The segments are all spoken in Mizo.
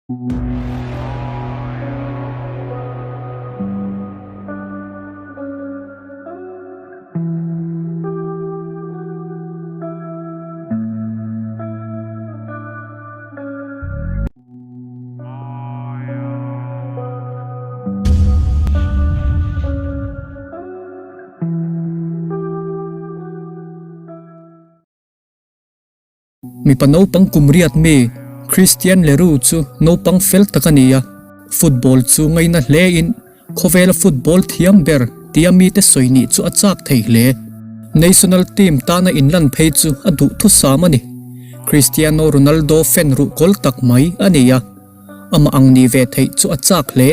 Mipa naupang kum riat mi Christian Leroux chu naupang fel tak a ni a, football chu ngaina hlein khawvela football thiam ber tia mite sawi nih chu a chak thei hle. National team tana inlan phei chu a duh thusam a ni. Cristiano Ronaldo fan ruhkawl tak mai a ni a, amah ang ni ve theih chu a chak hle.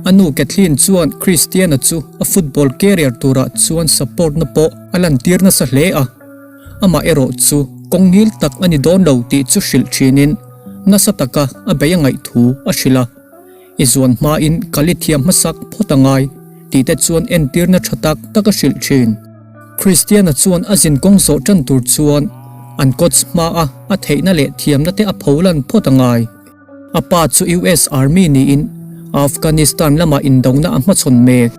A nu Kathleen chuan Christiana chu a football career turah chuan support na pawh a lantir nasa hle a, amah erawh chu kawng ngil tak a ni dawn lo tih chu hrilh thinin nasa taka a bei a ngaih thu a hrilh a, I zuan hmain kal i thiam hmasak phawt a ngai tih te chuan entirna tha tak tak a hrilh thin. Christiana chuan a zin kawng zawh tan tur chuan an coach hmaa a theihna leh thiamna te a pholan phawt a ngai. A pa chu US Army niin Afghanistan lamah indona a hmachhawn mek.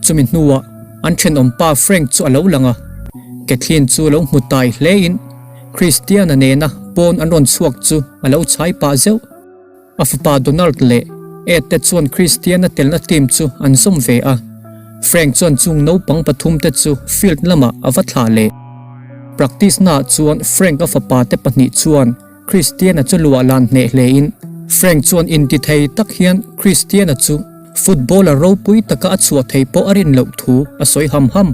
Chumi hnuah an thenawm pa Frank chu a lo lang a, Kathleen chu lo hmu tai hlein Christiana nena pawn an rawn chhuak chu a lo chhai pah zeuh. A fapa Donald leh Ed te chuan Christiana telna team chu an zawm ve a, Frank chuan chung naupang pathum te chu field lamah a va thlah leh. Practice naah chuan Frank a fapa te pahnih chuan Christiana chu luah lan hneh hlein Frank chuan intithei tak hian Christiana chu footballer ropui taka a chhuah thei pawh a rin loh thu a sawi ham ham.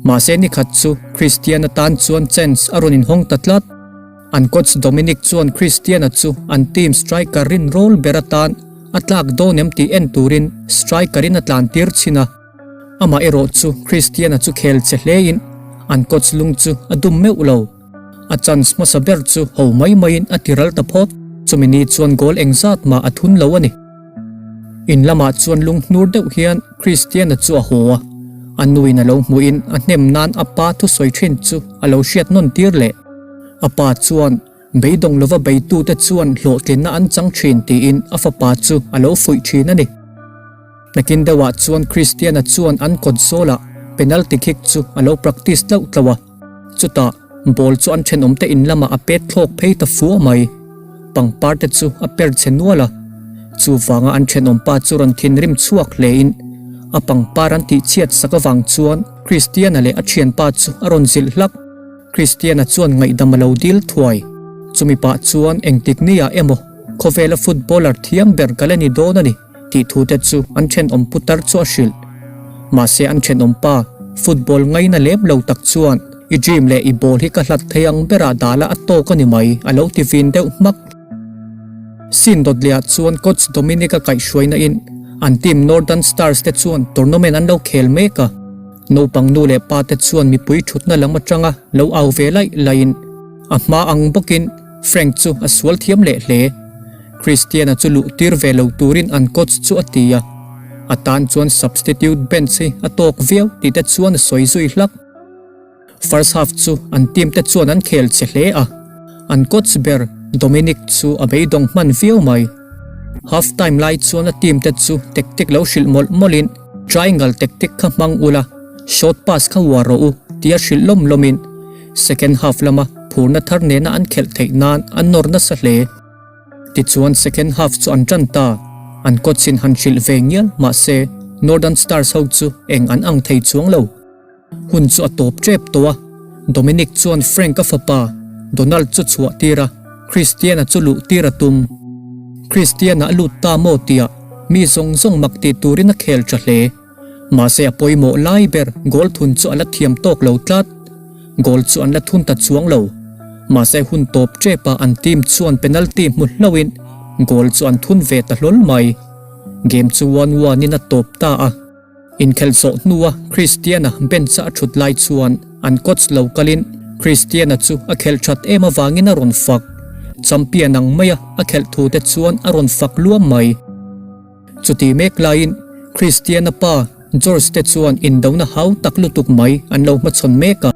Mahse nikhat chu Christiana tan chuan chance a rawn inhawng ta tlat. An coach Dominic chuan Christiana chu an team striker rin rawl ber atan a tlak dawn em tih en turin striker in a tlan tir chhin a. Amah erawh chu Christiana chu khel che hlein an coach lung chu a dum meuh lo. A chance hmasa ber chu ho mai maiin a ti ral ta phawt. Chumi ni chuan goal engzat mah a thun lo a ni. In lamah chuan lung hnur deuh hian Christiana chu a haw a, a nuin a lo hmuhin a hnem nan a pa thusawi thin chu a lo hriat nawn tir leh. A pa chuan beidawng lova beitute chuan hlawhtlinna an chang thin tiin a fapa chu a lo fuih thin a ni. Nakin deuhah chuan Christiana chuan an kawt zawlah penalty kick chu a lo practice tlauh tlauh a. Chutah, ball chu an thenawmte in lamah a pet thlawk phei ta fua mai. Pangpar te chu a per chhe nual a. Chuvanga an thenawmpa chu rawn thinrim chhuak hlein a pangpar an tihchhiat sak avang chuan Christiana leh a thianpa chu a rawn zilh hlak. Christiana chuan ngaihdam a lo dil thuai. Chumi pah chuan engtik niah emaw khawvela footballer thiam ber ka la ni dawn a ni. Tih thu te chu an thenawm putar chu a hrilh. Mahse an thenawm pa, football ngaina lem lo tak chuan i dream leh i ball hi ka hlat thei ang berah dahla a tawk a ni mai a lo ti vin deuh hmak. Scene dawt lehah chuan coach Dominic-a kaihhruaina in an team Northern Stars te chuan tournament an lo khel mek a. Naupang nu leh pa te chuan mipui thutna lam atanga lo au ve laih laihin a hma ang bawkin Frank chu a sual thiam leh hle. Christiana chu luh tir ve lo turin an coach chu a ti a, a tan chuan substitute bench hi a tawk viau tih te chuan a sawi zui hlak. First half chu an team te chuan an khel che hle a, an coach ber Dominic chu a beidawng hman viau mai. Half time lai chuan a team te chu tactic lo hrilh mawlh mawlhin triangle tactic kha hmang ula, short pass kha uar rawh u tia hrilh lawm lawmin second half lama phurna thar nena an khelh theih nan an nawr nasa hle. Tichuan second half chu an tan ta, an coach in han hrilh ve ngial mahse Northern Stars ho chu eng an ang thei chuang lo. Hun chu a tawp tep tawh a, Dominic chuan Frank a fapa Donald chu chhuah tir a, Christian-a chu luh tir a tum. Christian-a a lut ta maw tia mi zawng zawng mak tih turin a khel tha hle. Mahse a pawimawh lai ber goal thun chu a la thiam tawk lo tlat. Goal chu an la thun ta chuang lo. Mahse hun tawp tep a an team chuan penalty hmu hlauhin goal chu an thun ve ta hlawl mai. Game chu 1-1 in a tawp ta a. Inkhelh zawh hnua Christian-a bench a thut lai chuan an coach lo kalin Christian-a chu a khelh that em avangin a rawn fak. Champion ang maia a khelh thu te chuan a rawn fak luam mai. Chuti mek laiin Christiana pa George te chuan indona hau tak lutuk mai an lo hmachhawn mek a,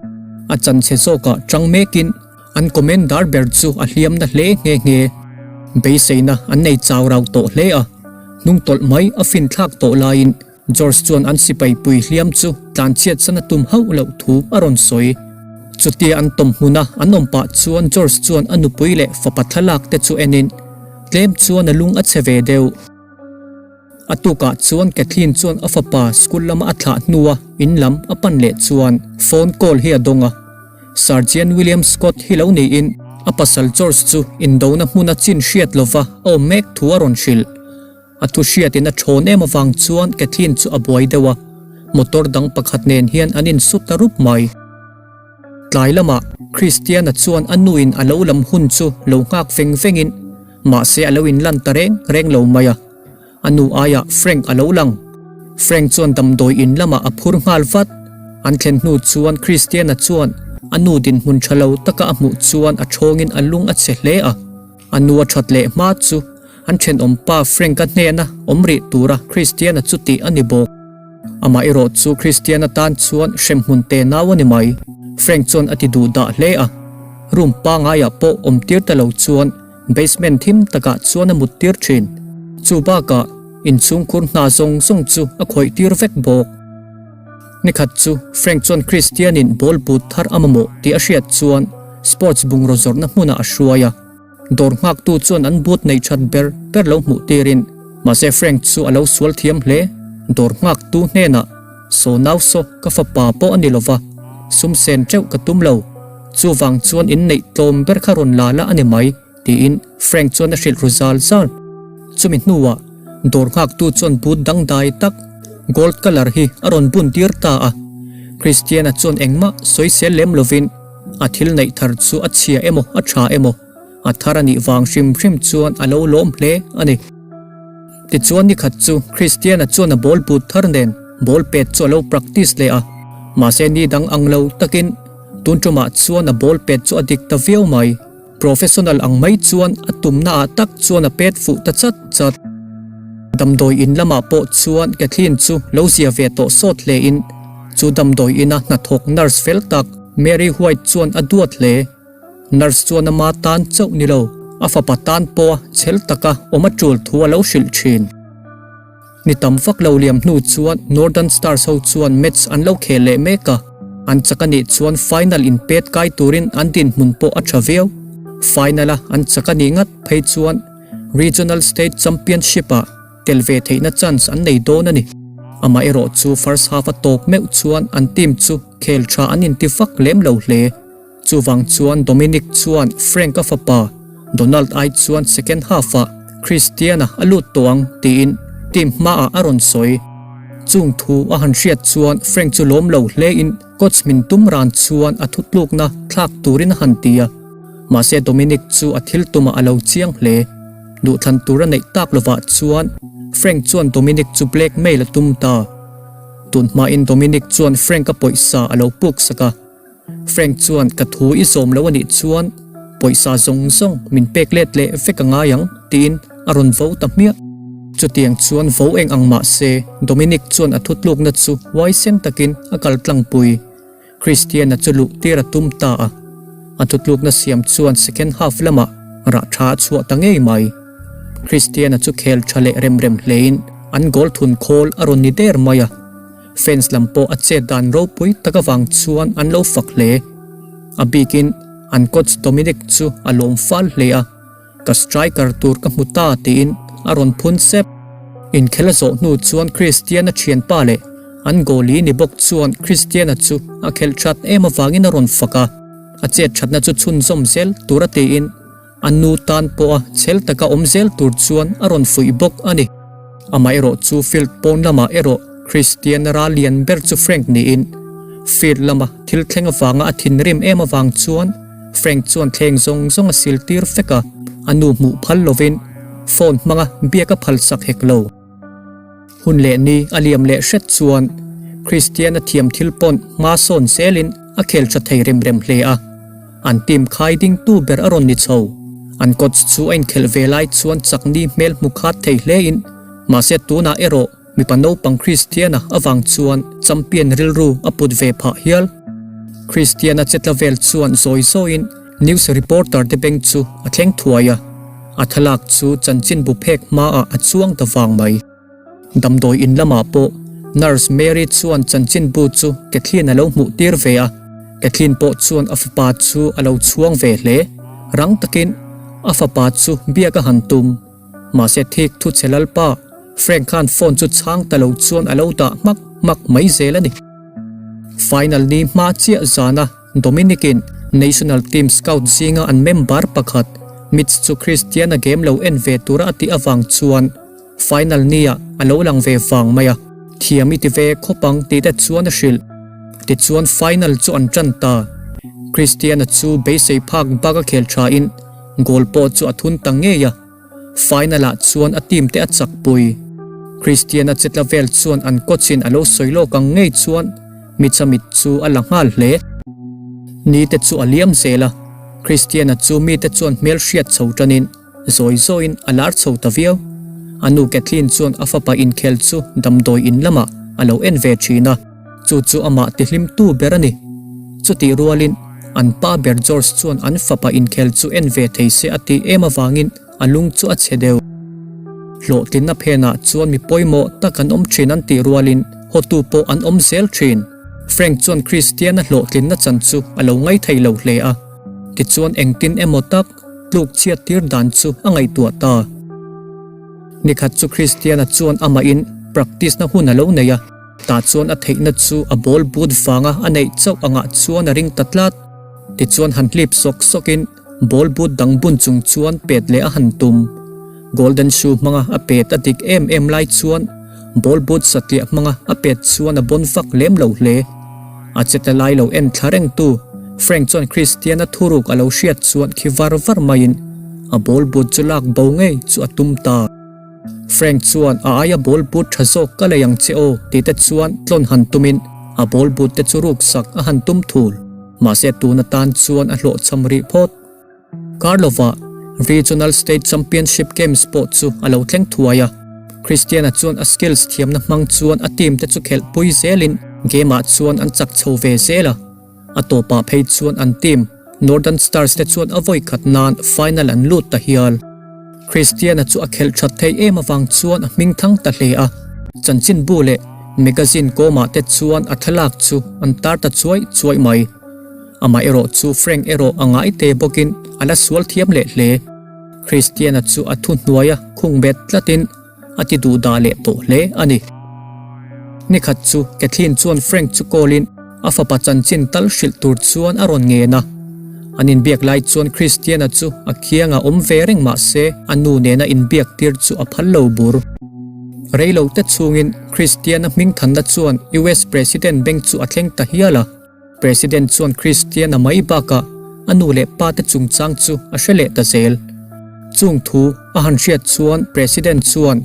a chanchhe zawkah chang mekin an commander ber chu a hliamna hle nghe nghe. Beiseina an nei chau rau tawh hle a, hnungtawlh mai a finthlak tawh laiin George chuan an sipai pui hliam chu tlanchhiat san a tum hauh loh thu a rawn sawi. Chutia an tawm hmuna an awm pah chuan George chuan a nupui leh fapa thlalak te chu enin tlem chuan a lung a chhe ve deuh. A tukah chuan Kathleen chuan a fapa school lama a thlah hnua in lam a pan leh chuan phone call hi a dawng a. Sergeant William Scott hi lo niin a pasal George chu indona hmuna chin hriat lova a awm mek thu a rawn hrilh. A thu hriatin a thawn em avang chuan Kathleen chu a buai deuh a, motor dang pakhat nen hian an insu ta rup mai. Tlai lamah Christiana chuan a nuin a lo lam hun chu lo nghak veng vengin mahse a lo inlan ta reng reng lo mai a. A nu aiah Frank a lo lang. Frank chuan damdawi in lamah a phur nghal vat. An thlen hnu chuan Christiana chuan a nu dinhmun tha lo taka a hmuh chuan a thawngin a lung a chhe hle a. A nu a that leh hma chu an thenawm pa Frank-a hnena awm rih tura Christiana chu tih a ni bawk. Amah erawh chu Christiana tan chuan hremhmun te nau a ni mai. Frank chuan a ti duh dah hle a. Room pangaiah pawh awm tir ta lo chuan basement thim takah chuan a mut tir thin. Chu bakah inchhungkhur hna zawng zawng chu a khawih tir vek bawk. Nikhat chu Frank chuan Christian-in ball boot thar a mamawh tih a hriat chuan sports bungraw zawrhna hmunah a hruai a. Dawr nghaktu chuan an boot nei that ber ber lo hmuh tirin mahse Frank chu a lo sual thiam hle. Dawr nghaktu hnenah, Saw nau saw, ka fapa pawh a ni lova, sum sen teuh ka tum lo. Chuvang chuan inneih tlawm ber kha rawn la la a ni mai. Tiin Frank chuan a hrilh ru zal zal. Chumi hnuah dawr nghaktu chuan boot dangdai tak gold colour hi a rawn bun tir ta a. Christiana chuan engmah sawisel lem lovin a thil neih thar chu a chhia emaw a tha emaw a thar a nih vang hrim hrim chuan a lo lawm hle a ni. Tichuan nikhat chu Christiana chuan a ball boot thar nen ball pet chu a lo practice leh a. Mahse ni dang ang lo takin tun tumah chuan a ball pet chu a dik ta viau mai. Professional ang mai chuan a tumna ah tak chuan a pet fuh ta chat chat. Damdawi in lamah pawh chuan Kathleen chu lo zia ve tawh sawt hle in chu damdawi ina hnathawk nurse fel tak Mary White chuan a duat hle. Nurse chuan ama tan chauh ni lo, a fapa tan pawha chhel taka awm a tul thu a lo hrilh thin. Ni tam vak lo liam hnu chuan Northern Stars ho chuan match an lo khel leh mek a, an chak a nih chuan final in pet kai turin an dinhmun pawh a tha viau. Final a an chak a nih ngat phei chuan Regional State Championship ah tel ve theihna chance an nei dawn a ni. Amaherawh chu first half a tawp meuh chuan an team chu khel tha an inti vak lem lo hle. Chuvang chuan Dominic chuan Frank-a fapa Donald ai chuan second half-ah Christian-a a lut tawh ang tiin team hmaah a rawn sawi. Chung thu a han hriat chuan Frank chu lawm lo hlein coach min tum ran chuan a thutlukna thlak turin a han ti a. Mahse Dominic chu a thil tumah a lo chiang hle. Duhthlan tur a neih tak lovah chuan Frank chuan Dominic chu blackmail a tum ta. Tun hmain Dominic chuan Frank-a pawisa a lo puk sak a. Frank chuan ka thu i zawm lo a nih chuan pawisa zawng zawng min pek let leh vek a ngai ang tiin a rawn vo ta hmiah. Chutiang chuan vo eng ang mah se Dominic chuan a thutlukna chu huaisen takin a kal tlangpui. Christian-a chu luh tir a tum ta a. A thutlukna siam chuan second half lamah rah tha a chhuah ta ngei mai. Christian-a chu khel tha leh rem rem hlein an goal thun khawl a rawn ni der mai a. Fans lam pawh a chet dan ropui tak avang chuan an lo fak hle. A bikin an coach Dominic chu a lawm fal hle a, Ka striker tur ka hmu ta tiin a rawn phun sep. Inkhel a zawh hnu chuan Christian-a thianpa leh an goalie ni bawk chuan Christian-a chu a khelh that em avangin a rawn fak a, a chet thatna chu chhunzawm zel tur a tiin A nu tan pawha chhel taka awm zel tur chuan a rawn fuih bawk a ni. Amaherawh chu field pawn lamah erawh Christian ral lian ber chu Frank niin field lama thil thleng avanga a thinrim em avang chuan Frank chuan thleng zawng zawng a sil tir vek a, a nu hmuh phal lovin phone hmanga biak a phalsak hek lo. Hun leh ni a liam leh hret chuan Christian-a thiam thil pawn hma sawn zelin a khel tha thei rem rem hle a, an team khai dingtu ber a rawn ni chho. An coach chu a inkhelh ve lai chuan chakni hmel hmu khat thei hlein mahse tunah erawh mipa naupang Christian-a avang chuan champion rilru a put ve phah hial. Christian-a chetla vel chuan zawi zawiin news reporter te beng chu a thleng thuai a. A thlalak chu chanchinbu phek hmaah a chuang ta vang mai. Damdawi in lamah pawh Nurse Mary chuan chanchinbu chu Kathleen a lo hmuh tir ve a, Kathleen pawh chuan a fapa chu a lo chhuang ve hle. Rang takin a fapa chu biak a han tum. Mahse thik thu che lalpa Frank khan phone chu chhang ta lo chuan a lo dah hmak hmak mai zel a ni. Final ni hma chiah zana Dominic-in National Team Scout zinga an member pakhat Mitch chu Christian-a game lo en ve tura a tih avang chuan Final nia a lo lang ve vang mai a, thiam i ti ve khawp ang tih te chuan a hrilh. Tichuan final chu an tan ta. Christian-a chu beisei phak bak a khel thain goal pawh chu a thun ta ngei a, final ah chuan a team te a chak pui. Christian-a chetla vel chuan an coach in a lo sawi lawk ang ngei chuan Mitch-a mit chu a la nghal hle. Ni te chu a liam zel a, Christian-a chu mite chuan hmel hriat chho tanin, Zawi zawiin a lar chho ta viau. A nu Kathleen chuan a fapa inkhel chu damdawi in lamah a lo en ve thin a, chu chu amah tihlimtu ber a ni. Chutih rualin an pa ber George chuan an fapa inkhel chu en ve thei se a tih em avangin a lung chu a chhe deuh. Hlawhtlinna phenah chuan mi pawimawh tak an awm thin an tih rualin hotu pawh an awm zel thin. Frank chuan Christian-a hlawhtlinna chan chu a lo ngaithei lo hle a, tichuan engtin emaw tak, Tluk chhiat tir dan chu a ngaihtuah ta. Nikhat chu Christiana chuan amahin practice na hun a lo nei a, tah chuan a theihna chu a ball boot vanga a neih chauh angah chuan a ring ta tlat. Tichuan han hlip sawk sawkin ball boot dang bun chung chuan pet leh a han tum. Golden shoe hmanga a pet a dik em em lai chuan ball boot satliah hmanga a pet chuan a bawn vak lem lo hle. A che ta lai lo en thla reng tu Frank chuan Christian-a thuruk a lo hriat chuan khi var var maiin a ball boot chu lak bo ngei chu a tum ta. Frank chuan a aia ball boot tha zawk ka lei ang che aw tih te chuan tlawn han tumin a ball boot te chu ruk sak a han tum thul. Mahse tun atan chuan a hlawhchham rih phawt. Karlova Regional State Championship Games pawh chu a lo thleng thuai a, Christian-a chuan a skills thiamna hmang chuan a team te chu khelh pui zelin game-ah chuan an chak chho ve zel a, a tawpah phei chuan an team Northern Stars te chuan a vawi khat nan final an lut ta hial. Christian-a chu a khelh that thei em avang chuan a hming thang ta hle a, chanchinbu leh magazine kawmah te chuan a thlalak chu an tar ta chuai chuai mai. Amah erawh chu Frank erawh a ngai te bawkin a la sual thiam leh hle. Christiana chu a thu hnuaia khung bet tlatin a ti duh dah leh tawh hle a ni. Nikhat chu Kathleen chuan Frank chu call in a fapa chanchin tal hrilh tur chuan a rawn ngen a. An inbiak lai chuan Christiana chu a kiangah awm ve reng mah se a nu nena inbiak tir chu a phal lo bur. Reilo te chhungin Christiana hmingthanna chuan US President beng chu a thleng ta hial a. President chuan Christian-a mai bakah a nu leh pa te chungchang chu a hre leh ta zel. Chung thu a han hriat chuan President chuan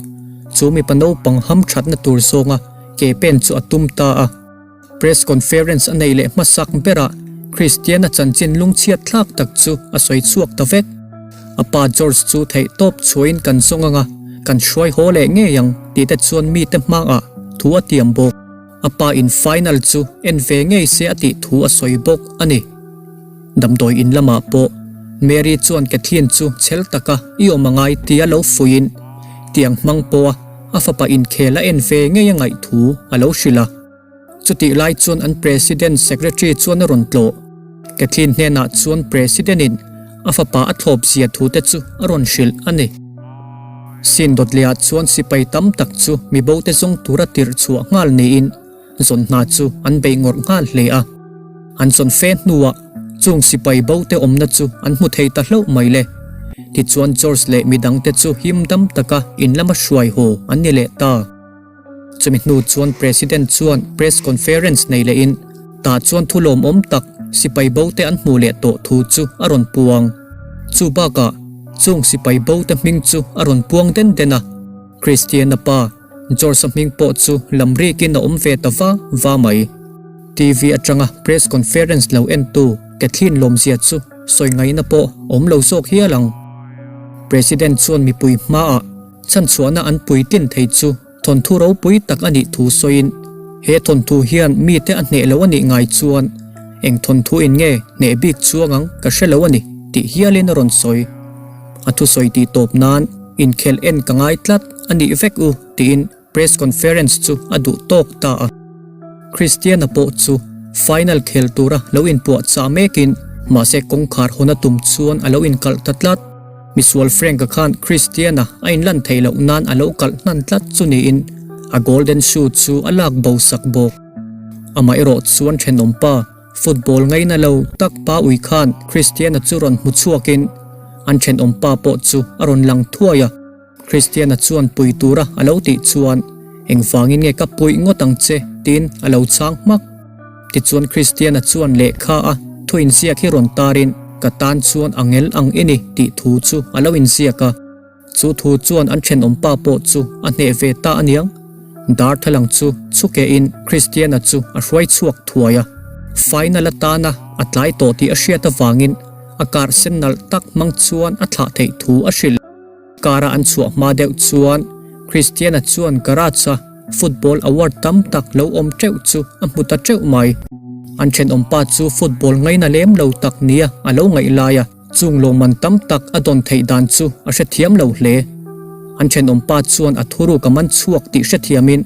chu mipa naupang ham thatna tur zawnga ke pen chu a tum ta a. Press conference a nei leh hmasak berah Christian-a chanchin lungchhiat thlak tak chu a sawi chhuak ta vek. A pa George chu theih tawp chhuahin kan zawng anga kan hruai haw leh ngei ang tih te chuan mite hmaah thu a tiam bawk. A pa in final chu en ve ngei se a tih thu a sawi bawk a ni. Damdawi in lamah pawh Mary chuan Kathleen chu chhel taka i awm a ngai tia lo fuiin tiang hmang pawha a fapa inkhel a en ve ngei a ngaih thu a lo hrilh a. Chutih lai chuan an President Secretary chuan a rawn tlawh. Kathleen hnenah chuan President in a fapa a thlawp zia thu te chu a rawn hrilh a ni. Sin dawtliah chuan sipai tam tak chu mibo te zawng tura tirh chhuah nghal niin zawn hna chu an beih ngawrh nghal hle a. An zawn fe hnuah chung sipai bo te awmna chu an hmu thei ta hlauh mai le. Tichuan George leh midang te chu him dam taka in lama hruai haw an ni leh ta. Chumi hnu chuan President chuan press conference nei lehin tah chuan thu lawmawm tak sipai bo te an hmuh leh tawh thu chu a rawn puang. Chu bakah chung sipai bo te hming chu a rawn puang den den a. Christiana pa George-a hming pawh chu lam rikin a awm ve ta va va mai. TV atanga press conference lo entu Kathleen Lawmzia chu sawi ngaihna pawh awm lo zawk hial ang. President chuan mipui hmaah Chhanchhuahna an puitlin thei chu thawnthu ropui tak a nih thu sawiin, he thawnthu hian mite a hneh lo a nih ngai chuan eng thawnthu in nge hneh bik chuang ang ka hre lo a ni tih hialin a rawn sawi. A thusawi tih tawp nan inkhelh en ka ngai tlat a nih vek u tiin press conference chu a duh tawk ta a. Christiana pawh chu final khel tura lo inpuahchah mekin mahse kawngkhar hawn a tum chuan a lo inkalh ta tlat. Misual Frank-a khan Christiana a inlan theih loh nan a lo kalh hnan tlat chu niin a golden shoe chu a lak bo sak bawk. Amaherawh chuan thenawmpa Football ngaina lo tak pa ui khan Christiana chu rawn hmu chhuakin an thenawmpa pawh chu a rawn lang thuai a. Christiana chuan pui tura a lo tih chuan engvangin nge ka puih ngawt ang che tiin a lo chhang hmak. Tichuan Christiana chuan lehkha a thu inziak hi rawn tarin ka tan chuan a ngel ang i ni tih thu chu a lo inziak a. Chu thu chuan an thenawmpa pawh chu a hneh ve ta aniang. Darthlalang chu chhukehin Christiana chu a hruai chhuak thuai a. Final atana a tlai tawh tih a hriat avangin a kar sen nalh tak hmang chuan a thlah theih thu a hrilh. Kara an chhuah hma deuh chuan Christiana chuan garage-a football award tam tak lo awm teuh chu a hmu ta teuh mai. An thenawmpa chu football ngaina lem lo tak nia a lo ngaih lai a, chung lawmman tam tak a dawn theih dan chu a hrethiam lo hle. An thenawmpa chuan a thuruk a man chhuak tih hrethiamin,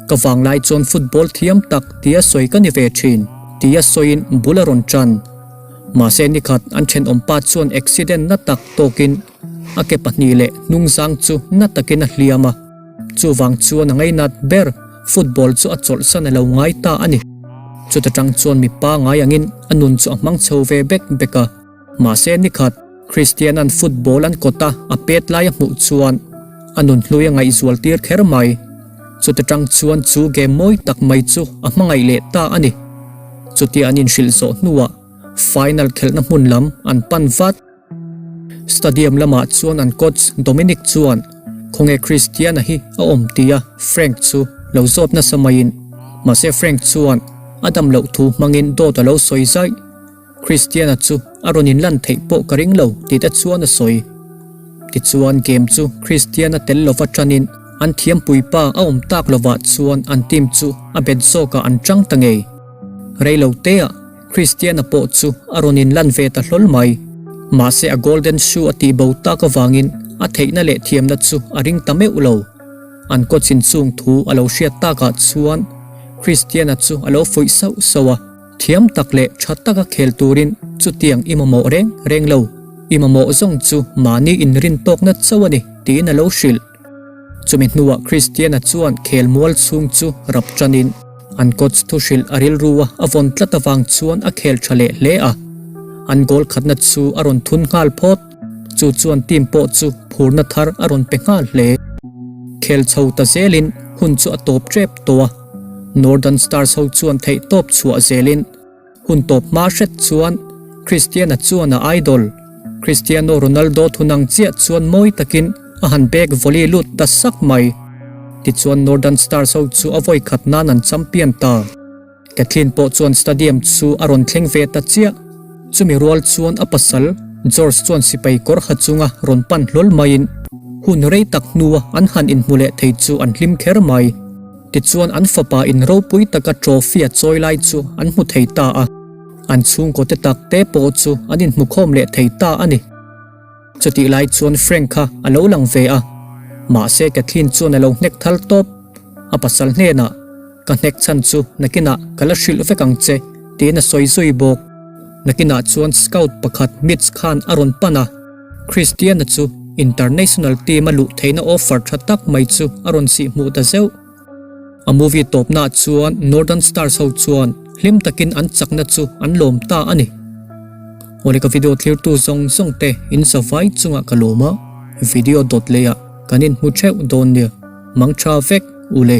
Ka vanglai chuan football thiam tak tia sawi ka ni ve thin, tia sawiin bul a rawn tan. Mahse nikhat an thenawmpa chuan accident na tak tawkin a ke pahnih leh hnungzang chu na takin a hliam a, chuvang chuan a ngainat ber football chu a chawlhsan a lo ngai ta a ni. Chuta tang chuan mipa ngai angin a nun chu a hmang chho ve bek bek a, mahse nikhat Christian-a'n football an kawta a pet lai a hmuh chuan a nun hlui a ngaihzual tir kher mai. Chuta tang chuan chu game mawi tak mai chu a hmangaih leh ta a ni. Chutia an inhrilh zawh hnuah final khelhna hmun lam an pan vat. Stadium lamah chuan an coach Dominic chuan khawnge Christiana hi a awm tia Frank chu lo zawt nasa maiin mahse Frank chuan a dam loh thu hmangin dawt a lo sawi zaih. Christiana chu a rawn inlan theih pawh ka ring lo tih te chuan a sawi. Tichuan game chu Christiana tel lova tanin an thiampuipa a awm tak lovah chuan an team chu a bet zawkah an tang ta ngei. Reilo teah Christiana pawh chu a rawn inlan ve ta hlawl mai. Mahse a golden shoe a tih bo tak avangin a theihna leh thiamna chu a ring ta meuh lo. An coach-in chung thu a lo hriat takah chuan Christiana chu a lo fuih sauh sauh a. Thiam tak leh tha taka khel turin chutiang i mamawh reng reng lo. I mamawh zawng chu mahni inrin tawkna chauh a ni tiin a lo hrilh. Chumi hnuah Christiana chuan khel mual chhung chu rap tanin an coach thu hrilh a rilru a, a vawn tlat avang chuan a khel tha leh hle a. An goal khatna chu a rawn thun nghal phawt. Chu chuan team pawh chu phurna thar a rawn pe nghal hle. Khel chho ta zelin hun chu a tawp tep tawh a. Northern Stars ho chuan theihtawp chhuah zelin Hun tawp hma hret chuan Cristiano chuan a idol Cristiano Ronaldo thunang chiah chuan mawi takin a han bag volley lut ta sak mai. Tichuan Northern Stars ho chu a vawi khat nan an champion ta. Kathleen pawh chuan stadium chu a rawn thleng ve ta chiah. Chumi rual chuan a pasal George chuan sipai kawr ha chunga rawn pan hlawl maiin hun rei tak hnua an han inhmu leh thei chu an hlim kher mai. Tichuan an fapa in ropui taka trophy a chawi lai chu an hmu thei ta a, an chhungkaw te tak te pawh chu an inhmu khawm leh thei ta a ni. Chutih lai chuan Frank kha a lo lang ve a, mahse Kathleen chuan a lo hnek thal tawp. A pasal hnenah, Ka hnek chhan chu nakinah ka la hrilh vek ang che, tiin a sawi zui bawk. Nakinah chuan scout pakhat Mitch khan a rawn pan a. Christiana chu international team a luh theihna offer tha tak mai chu a rawn sih hmuh ta zeuh. A movie tawpnaah chuan Northern Stars ho chuan hlim takin an chakna chu an lawm ta a ni. Awle ka video thlirtu zawng zawng te in zavai chungah ka lawm a, video dawt leiah kan inhmu theuh dawn nia. Mang tha vek ule.